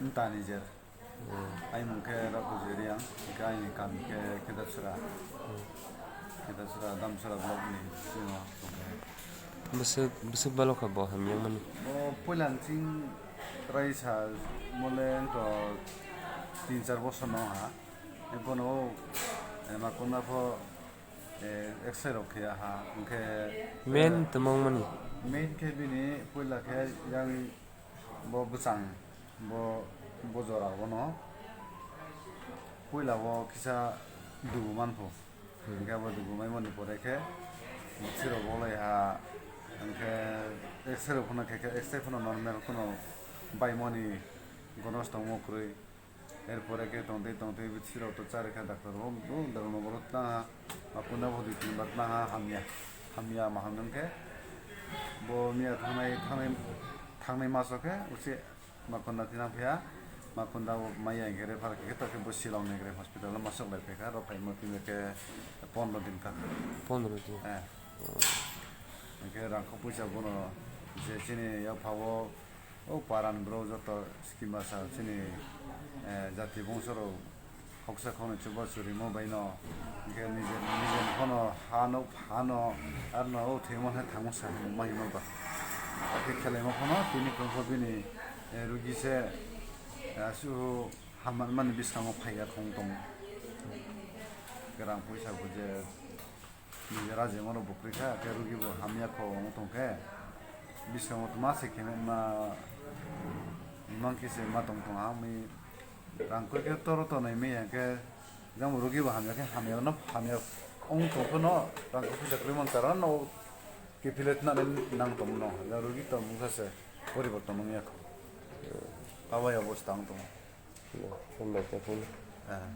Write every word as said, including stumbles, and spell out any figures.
Wngtani jer. Hmm. Aimung khe Rakuji Reang, hwnkhe aini kam khe Khedasura. Hmm. Khedasura, Damsara block ni simo tongkhe. Bwswk, bwswk balo kha bo hamyang mani? Bo puila nching raisa mole wngkha tin char bosor no ha. Bono, eh, ma kunda pho, eh, X-ray rok khe ha, hwnkhe, main eh, tongmani? Main khe bini puila khe yang bo bwchang, bo, bo jora bono puila o kisa dubu manpho. Hmm. Hwnkhe bo dubu maimani pore khe bithi rok bolai ha, hwnkhe X-ray rok phano khe khe X-ray phano normal, kono baimani gonos tongmo kwrwi. Erpore khe tongtwi tongtwi bithi rok to chari kha doctor bo, bo doctor no borok tang ha, ma kunda bo dui tin bar tang ha, hamya, hamya ma hamya khe bo miya thangnai, thangnai, thangnai maso khe usi ma kunda thinang phiya, ma kunda bo maya hwnkhe refer khe to khe bo Shillong ni hospital o masuk lai phaikha, aro phaima tini khe pondro din kha. Pondro din? Eh. Oh. Hwnkhe rang kho puisa bono je chini yapha o O paran bro joto scheme basa chini, eh, jati bongso rok khoksa khoknwi chuba churimo bai no, hwnkhe nije, nije phano hano, hano, arno o thwimo hai thangmo sa himo ma himo ba. Khe khelaimo phano tini phano bini, eh, rugi se, eh, su hamar mani bwskango phaiya khong tongo. Kwrang puisa bo je. Nini raji mano bukri kha, khe rugi bo hamya kho wng tong khe, bwskango tma se khe ma, imang khe se ma tong tong ha, mui rang koi khe toro tonwi manya khe, jang bo rugi bo hamya khe hamya no hamya wng tong phano rang koi pisa kwrwi man kara no kiphilwi twnani nang tong no, jang rugi tong mung kha se poriborton wng ya kho, abo ya bo se tang tong. Hambai khe phone. Eh.